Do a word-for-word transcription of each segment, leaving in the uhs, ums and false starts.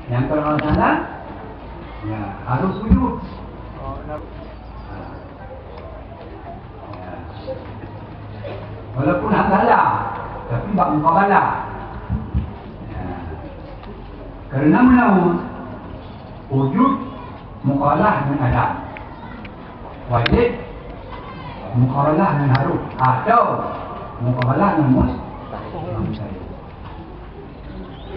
Nyang keu Allah Taala, ya, harus sujud. Ha. Ya. Walaupun hana salah, tapi bak mukabalah. Ya. Karena meunan, wujud mukabalah ngon adam. Wajib mukabalah ngon harus atau mukabalah ngon mus-, mustahil.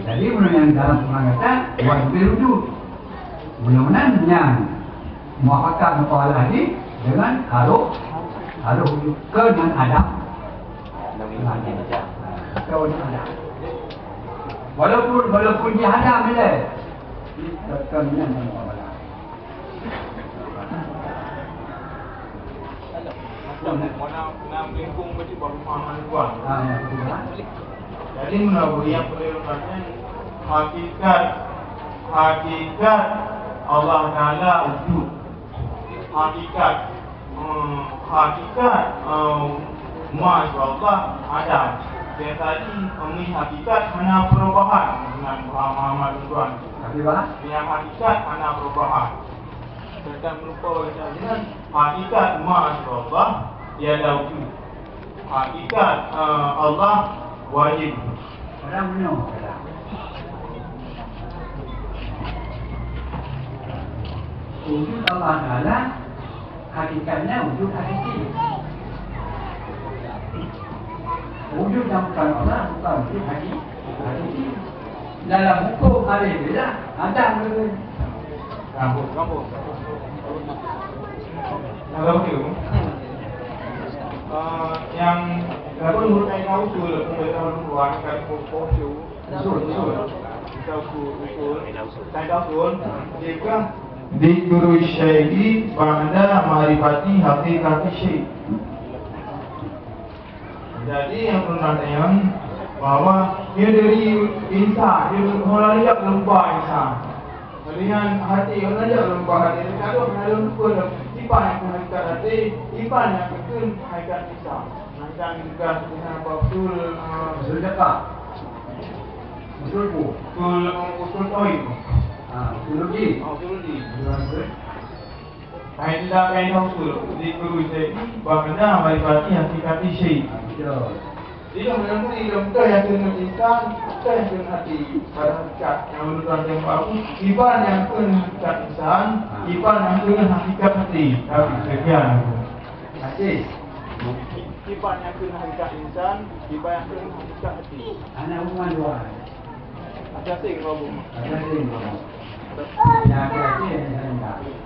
Jadi, meunyoe nyang dalam peumahaman gata, wajib wujud. Meunyoe meunan nyang muafakat mukabalah jih dengan harus, harus wujud keu ngon adam. Keu ngon adam. Walaupun, walaupun jih adam ilée, tetap nyan mukabalah. Jadi, meunurot nyang peureulee hakikat, hakikat Allah Taala wujud. Hakikat, eh, hakikat, eh, ma siwa Allah adam. Jadi, kami hakikat hana perubahan dengan pemahaman tuan. Tapi, Pak? Nyang hakikat hana perubahan. Sedangkan meureumpok bagi nyan, hakikat ma siwa Allah tiada wujud. Hakikat, eh, Allah wajib. Padahai meunyoe, wujud Allah Taala hakikatnya wujud hakiki. Wujud nyang bukan Allah bukan wujud haki-, hakiki. Dalam hukum ada beda, ada beda. Kampung, kampung. Kalau tu, eh, nyang, kalau menurut saya tahu tu, kalau tahu tu, akan fokus tu. Usul, usul. Kita usul, usul. Saya tahu tu, dia kan. Dzikru syai'i ba'da ma'rifati haqiqati syai'. Jadi, nyang peureulée nyan bahwa nyoe dari insan, nyoe hana jak lupa insan. Jadi nyan hati, hana jak lupa hati. Kalau hana lupa, kiban nyang keuneuk hakikat hati, kiban nyang keuneuk hakikat insan. Nah, kita juga dengan apa usul, eh, usul cakap. Usul ku. Usul, eh, usul toy. Ah, usul logik. Oh, usul logik. Usul logik. Kaidah-kaidah usul, dzikru syai'i ba'da ma'rifati haqiqati syai'. Jadi, meunyoe ilmu tu nyang keuneuk insan, tu nyang keuneuk hati. Pada hakikat nyang meunurot nyang baru, kiban nyang keuneuk hakikat insan, kiban nyang keuneuk hakikat hati. Tapi sekian. Hati. Kiban nyang keuneuk hakikat insan, kiban nyang keuneuk hakikat hati. Hana hubungan dua. Ada sing ngomong. Ada sing ngomong. Ya, ada sing ngomong.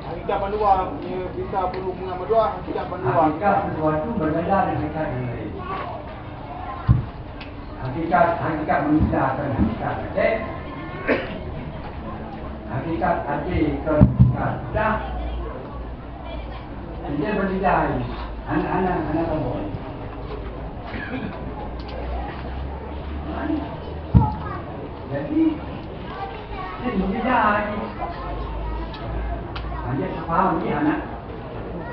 Hakikat mandua, ya, bisa perlu mengamal dua, hakikat mandua. Hakikat sesuatu berbeda dengan hakikat yang lain. Hakikat, hakikat manusia akan hakikat Aceh. Hakikat Aceh ke hakikat dah. Dia berbeda. Anak-anak, anak kamu. Jadi, dia berbeda lagi. Hanya faham ni anak.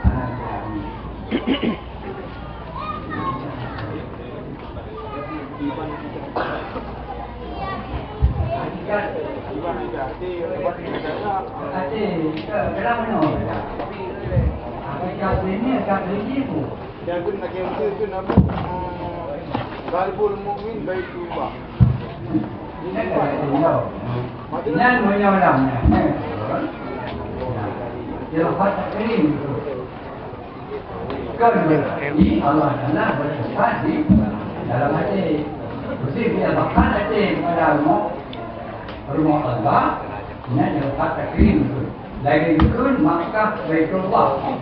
Anak dia ni. Qalbul mu'min baitullah. Nyan meunyoe lam nyan. Dia lepas takrim tu. Kan berarti Allah Taala bersifat di dalam hati. Mesti dia bahkan hati pada rumah, rumah Allah, nya dia letak takrim tu. Lagi dukun Makkah Baitullah.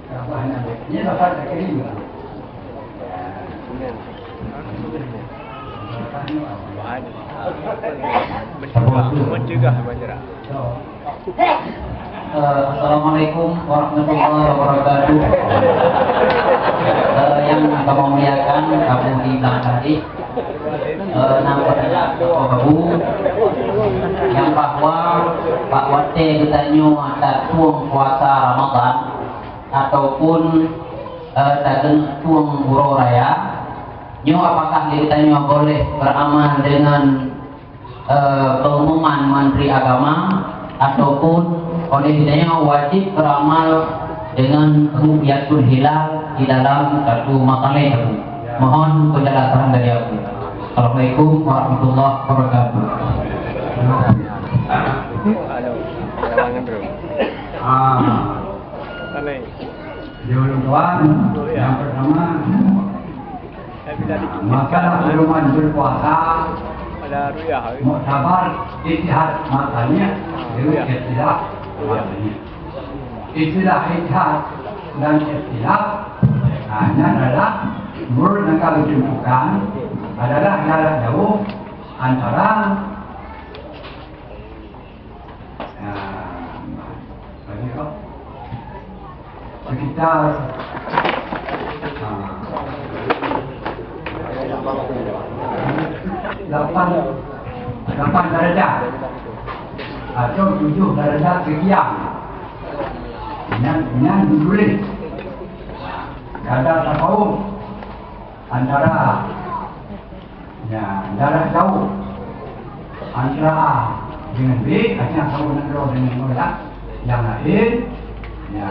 Kaabah Nabi. Nya letak takrim tu. Mencegah masyarakat. Eh, Assalamualaikum warahmatullahi wabarakatuh. Eh, yang kami muliakan, Abu di belakang tadi, eh, nama adalah Abu, yang bahwa bak watée geutanyoe tatueng puasa Ramadan ataupun, eh, tatueng uroe raya, nyoe apakah geutanyoe boleh beramal dengan Eh, pengumuman Menteri Agama ataupun oleh nyoe wajib beramal dengan ru'yatul hilal di dalam satu masalah itu. Mohon penjelasan dari aku. Assalamualaikum warahmatullahi wabarakatuh. Ah. Tuan, yang pertama, masalah pedoman berpuasa, muktabar ijtihad masalahnya dengan ikhtilaf masalahnya. Istilah ijtihad dan ikhtilaf hanya adalah menurut yang kami tentukan adalah jarak jauh antara, nah, bagi kau, sekitar, nah, lapan, lapan darajat atau tujuh darajat sekian. Nyan, nyan ditulis. Kada tafaum antara, ya, jarak jauh antara A dengan B, hanya tahu nanggroe dengan orang yang lain, ya,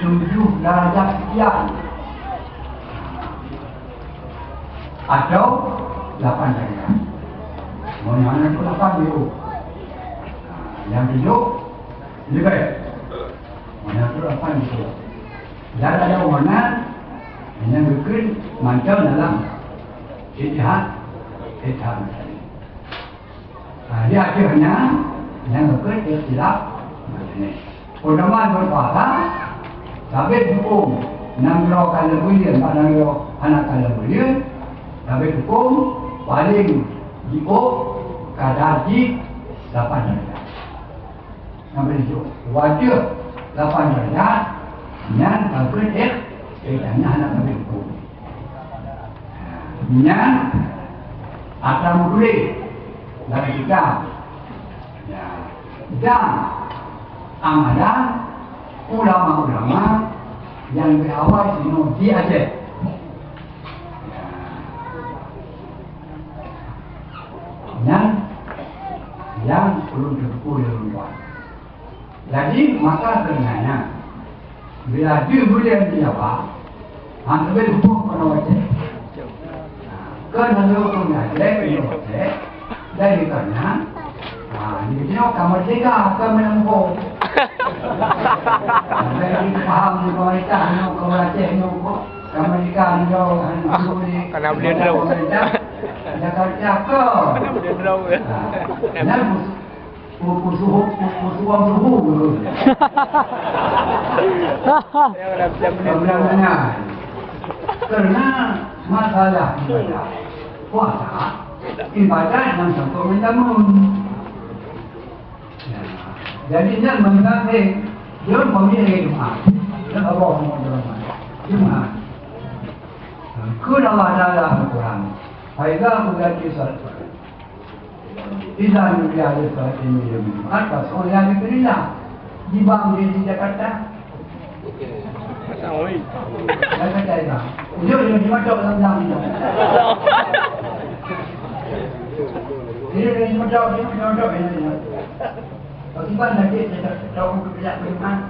tujuh darajat sekian atau lapan darajat. Mau yang mana tu lapan dulu. Yang tujuh lebih. Mana tu lapan dulu. Dan ada mana yang bukit macam dalam ijtihad, ijtihad. Ha, di akhirnya, nyang geukheun ikhtilaf majelis. Pedoman berpuasa, sabit hukum nanggroe ka lheueh buleuen, bak nanggroe hana ka lheueh buleuen, sabit hukum paling jiôh kadar jih lapan darajat. Sampai jih wajéb lapan darajat, nyan ka geukheun ikh-, ikhtilaf, hana sabit hukum. Nyan atra meutuléh dalam kitab. Ya. Dan amalan ulama-ulama nyang di awai sinoe di Aceh. Ya. Nyan nyang ulôn teupeue lé ulôn tuan. Jadi, maka sebenarnya, bila jeuet buleuen di Jawa, ha, leubeh luput keunoe watèe. Ha, keunoe luput watèe, keunoe watèe, dari karena, ha, di sinoe ka merdeka, ka meunang ho. Jadi, paham di pemerintah nyoe, ka Aceh nyoe, ka merdeka nyoe, ha, nyoe, Karena beliau tahu. Pemerintah, Jakarta ka. Karena beliau tahu. Ha, dan Pu-, pu-, suhu, pu-, pu-, suhu, suhu. Ya, udah bisa beli. Kemudian, karena masalah ibadah puasa, ibadat nyang sangkot ngon jameun. Ya. Jadi, nyan meunan, eh, jeuet peumiet lagèe Jumat. Dan Allah Jumat. Jumat. Kheun Allah Taala dalam Al-Quran, "Fa idza qudiyatish shalah." Idza nudiya lis-shalati min yaumil jumu'ah fas'au ila dzikrillah. Di bank di, di Jakarta. Jakarta itu. Dia, dia di Matok dalam jam itu. Dia, dia di Matok, di Matok, di Matok. Bagaimana dia, dia tak tahu kerja bagaimana?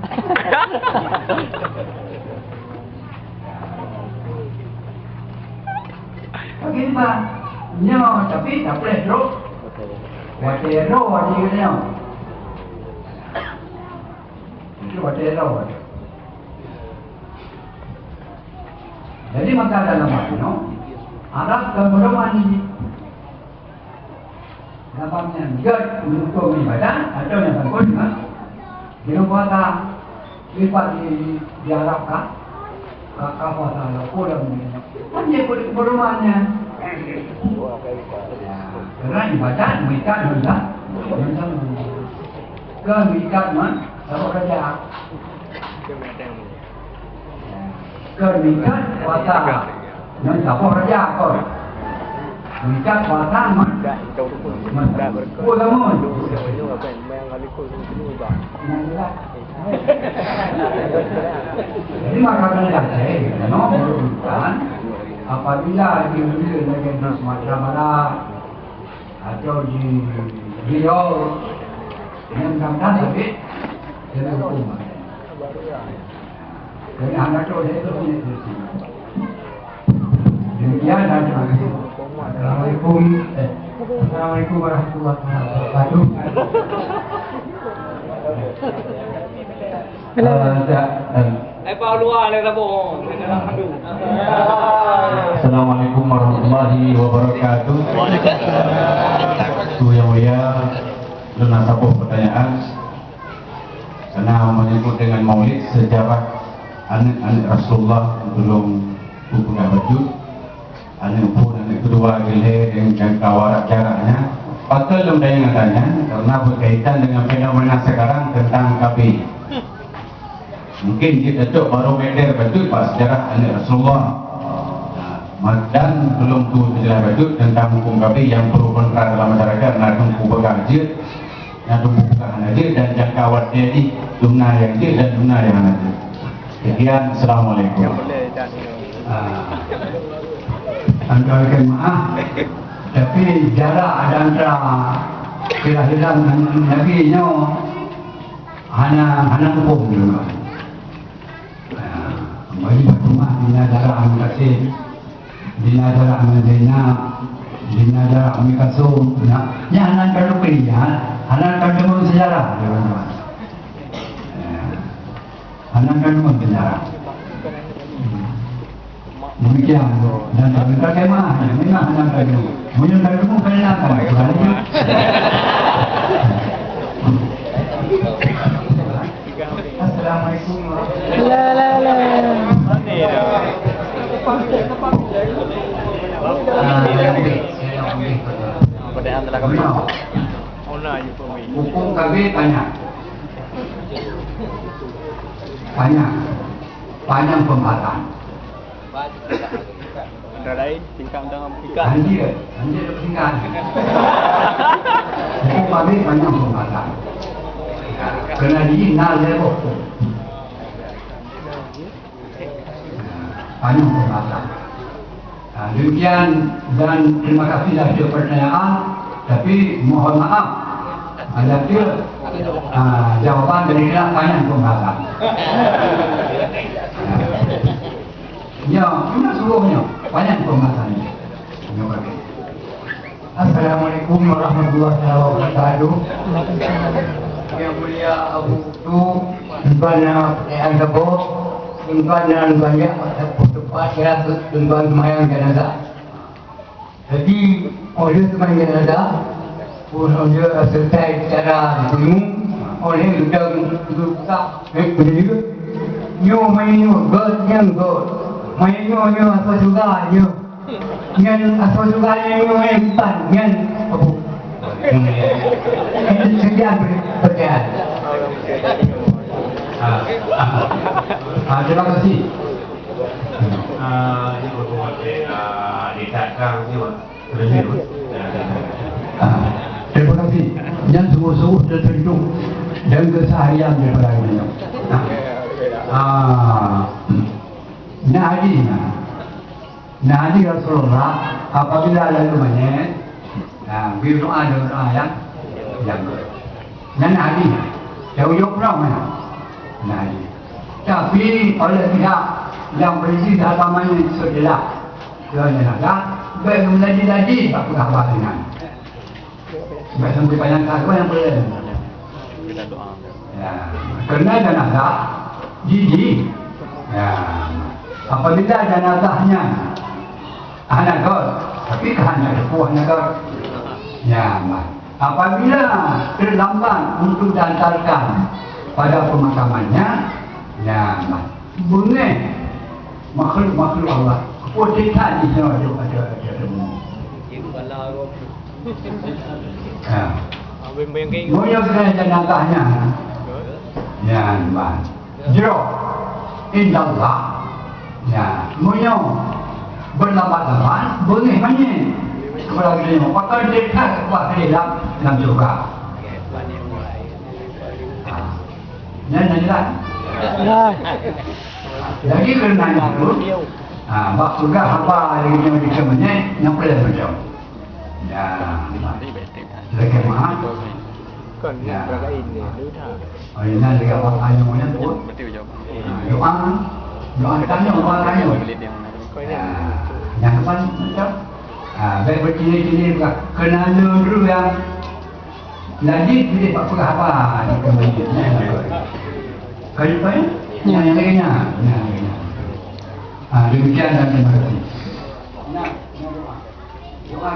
Bagaimana? Nyoe, tapi tak boleh terus. Watèe droe, watèe nyoe. Itu watèe droe. Jadi, maka dalam waktu nyoe, Arab ke belum mandi. Gampang nyan, jeuet meunurot ibadat atau nyang sangkot ngon buleuen puasa. Lipat di, di Arab ka, ka, ka puasa lom, peue lom nyan. Kan jeuet keu, keu pedoman nyan. Ya, karena ibadat meuikat ngon sa-, ngon sangkot. Kan meuikat ngon saboh raja. Keu meuikat puasa ngon saboh raja kon. Meuikat puasa ngon, ngon saboh agama. Jadi, maka keuneuk, eh, nyoe meureumpok, apabila di Sumatera Barat, Kalau di beliau yang mudah-mudahan sakit, dia nak hukum. Jadi anak tu dia tu punya. Demikian dan terima kasih. Assalamualaikum. Eh, Assalamualaikum warahmatullahi wabarakatuh. Eh, tak, eh. Assalamualaikum warahmatullahi wabarakatuh. Tu yang mulia, lôn na saboh pertanyaan. Karena menyangkut dengan maulid, sejarah aneuk-aneuk Rasulullah ulôn peugah bacut. Aneuk phon, aneuk keudua, geulhèe dan jangka warak jaraknya. Pakon lôn tanyong nyan? Karena berkaitan dengan fenomena sekarang tentang K B. Mungkin jeuet tacok barometer bacut bak sejarah aneuk Rasulullah. Dan belum tu sejarah bacut tentang hukum K B yang pro kontra dalam masyarakat, na teungku peugah jeuet, na teungku peugah hana jeuet, dan jangka watèe jih, dum na nyang jeuet dan dum na nyang hana jeuet. Sekian, assalamualaikum. Ah. Antara jemaah, tapi jarak ada antara kelahiran Nabi nyoe hana, hana hukum juga. Ah, bagi Fatimah bin Zahra bin Qasim, bin Zahra bin Zainab, bin Zahra bin Kasum. Nah, nyan hana ka lupie, ya. Hana ka deungon sejarah, ya, teman-teman. Ya. Hana ka deungon sejarah. Demikian. Dan sebentar kemah, memang hana ka deungon. Meunyoe ka deungon, ka lilangkan. Assalamualaikum warahmatullahi wabarakatuh. Hukum K B panjang. Panjang. Panjang pembahasan. Antara lain, tingkat undang-undang peringkat. Anjir, anjir peringkat. Hukum K B panjang pembahasan. Kena di nal level. Panjang pembahasan. Ah, demikian dan terima kasih atas pertanyaan, tapi mohon maaf, ada tu, ah, jawaban dari kena panjang pembahasan. Ya, punya sungguhnya panjang pembahasan ini. Terima kasih. Assalamualaikum warahmatullahi wabarakatuh. Yang mulia Abu Tu, tuan-tuan yang pakai saboh, tuan-tuan yang banyak tempat ya, tuan-tuan semayang jenazah. Jadi, oleh semayang jenazah, pun oleh selesai cara dulu, oleh sudah buka, eh, bendera. Nyoe main nyoe, gol nyang gol. Main nyoe, nyoe apa juga nyoe. Nyan asal juga nyan, nyan, nyan, nyan. Sekian pertanyaan. Ah, ah. Ah, terima kasih. Ah, ini untuk, eh, ah, di Takang ni, Mak. Ah, terima kasih. Nyan sungguh-sungguh tersentuh dan keseharian daripada kami. Ah, nah, haji, nah. Nah, di Rasulullah, apabila lalu manyét, nah, beri doa dan doa yang, yang, nyan hadis. Jauh-jauh pulang mana? Nah, hadis. Tapi oleh pihak yang berisi dalam manyét sebelah, dia nyaga, bèk meuladi-ladi bak peugah bak dengan. Sebab sampai bayangkan, apa yang boleh? Ya, karena jenazah, jiji. Ya, apabila jenazahnya hana gol, tapi ka hana teupeu hana gol. Ya, apabila terlambat untuk diantarkan pada pemakamannya, ya, beungéh makhluk-makhluk Allah. Keupeue that jih nyoe ada, ada, ada, ada. Ha. Meunyoe keunan jenazah nyan, nyan ban jroh, indallah. Nyan, meunyoe beulambat-lambat, beungéh manyét. Keupada geutanyoe, pakon dekat kuat lé lam, lam syeuruga. Ha. Nyan, nyan jelas. Ya. Jadi, keureuna nyan, ha, bak peugah haba lagèe nyoe di keumeunyan, nyang peureulee macam. Ya, silakan maaf. Kon Ya. Berangkat ini, dia dah. Oh, ini dia awak tanya mana pun. Berarti jawab. Doa, doa tanya, doa tanya. Kau ini. Ya, yang depan macam. Ah, baik bercili-cili bukan. Kena dulu yang lanjut boleh buat peugah apa ni kembali. Kau lupa ya? Yang lainnya. Yang lainnya. Ah, demikian dan terima kasih. Nah, doa. Doa.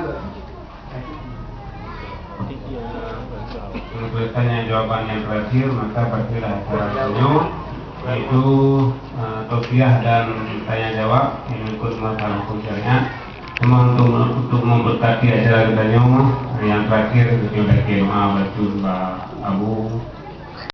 Untuk tanya jawaban yang terakhir, maka berakhirlah acara tanyoe, yaitu, eh, tausiah dan tanya jawab yang ikut masalah hukum syariat. Cuma untuk, untuk memberkati acara tanyoe, yang terakhir, kita baca doa batu bak Abu.